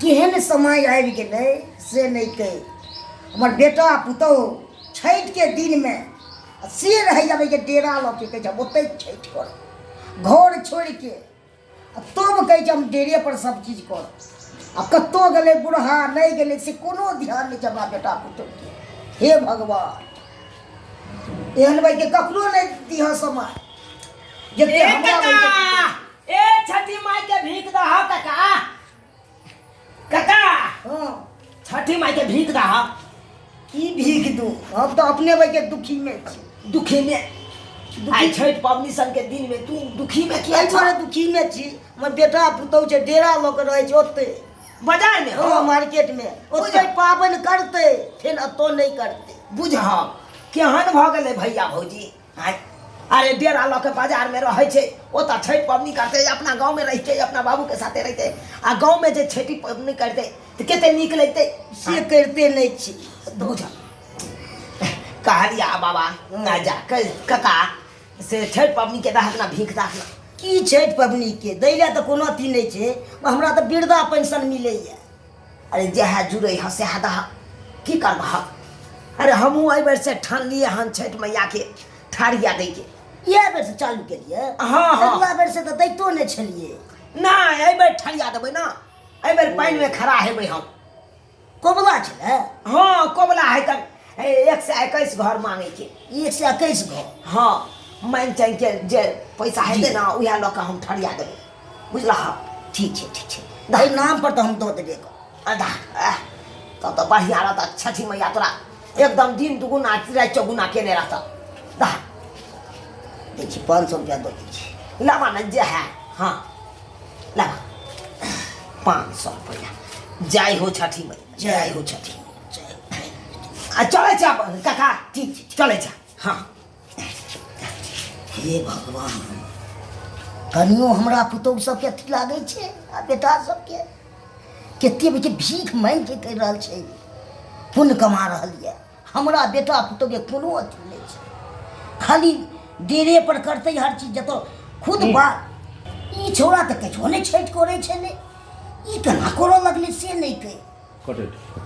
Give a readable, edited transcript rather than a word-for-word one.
केहन समय आबि गेलै से नहि कहि। हमर बेटा पुतहु छठिके दिनमे से रहैए के डेरा लऽ के कहै छै हम ओतहि छठि करब, घर छोड़िके, आ तब कहै छै हम डेरे पर सब चीज करब। आ कतहु गेलै बुढ़हा नहि गेलै से कोनो ध्यान नहि छै हमरा बेटा पुतहुके। हे भगवान, एहन भाइके ककरो नहि दिहऽ समय जते ए हमरा काका, भाइके। ए छठी माई के भीख दह काका, काका। हँ। छठी माई के भीख दह। की भीख दू, हम तऽ अपने भाइके दुखी में छी। दुखी में? आइ छठि पबनी सन के दिन में तू दुखी में किया एहि दुआरे दुखी में छी, हमर बेटा पुतहु छै डेरा लऽ के रहै छै ओतै बाजार में। हँ, मार्केट में ओतै पाबनि करतै, फेर एतौ नहि करतै। बुझह केहन भऽ गेलै भैया भौजी। आँय, अरे डेरा लऽ के बाजार में रहै छै, ओतऽ छठि पबनी करतै, अपना गाँव में रहितै, अपना बाबू के साथे रहितै, आ गाँव में जे छठि पबनी करतै तऽ कते नीक लगतै। से करिते नहि छी। बुझ कहलिया बाबा ना जा कका से छठि पबनी के दहक ना, भीख दहक ना। की छठि पबनी के दै लए तऽ कोनो अथी नहि छै, हमरा तऽ वृद्धा पेंशन मिलैए। अरे जएह जुड़ै हँ सएह दह, की करबह। अरे हमहूँ एहि बेर से ठानलियै हन छठि मैयाके ठाढ़िया दैके। इएह बेर से चालू केलियै? हँ हँ। अगिला बेर से तऽ दैतो नहि छलियै। नहि, एहि बेर ठरिया देबै ने, एहि बेर पानिमे खड़ा हेबै हम। कोबला छलै? हँ, कोबला है तऽ 121 घर मांगैके। 121 घर? हँ, मानि चानि के जे पैसा हेतै ने उएह लऽ कऽ हम ठरिया देबै, बुझलह? ठीक छै, ठीक छै, एहि नाम पर तऽ हम दऽ देबै। आधा तब तऽ बढ़िआँ रहत। छठि मैया तोरा एकदम दिन दुगुना राति चौगुना केने रहत। दह दै छी, 500 रुपया दऽ दै छी। लाबा ने जे है। हाँ लाबा 500 रुपया। जय हो छठि मैया, जय हो छठि जय। आ चलै छै काका? ठीक छै, चलै छै। हाँ। हे भगवान, कनियो हमरा पुतहु सबके अथी लागै छै आ बेटा सबके कते बेटी भीख मांगि के करि रहल छै, पुण्य कमा रहल यऽ। हमरा बेटा पुतहुके कोनो अथी नहि छै, खाली डेरे पर करतै हर चीज जतऽ खुद बा। ई छौड़ा तऽ किछो नहि छठि करै छलै, ई केना करऽ लगलै से नहि कहि। कटैत।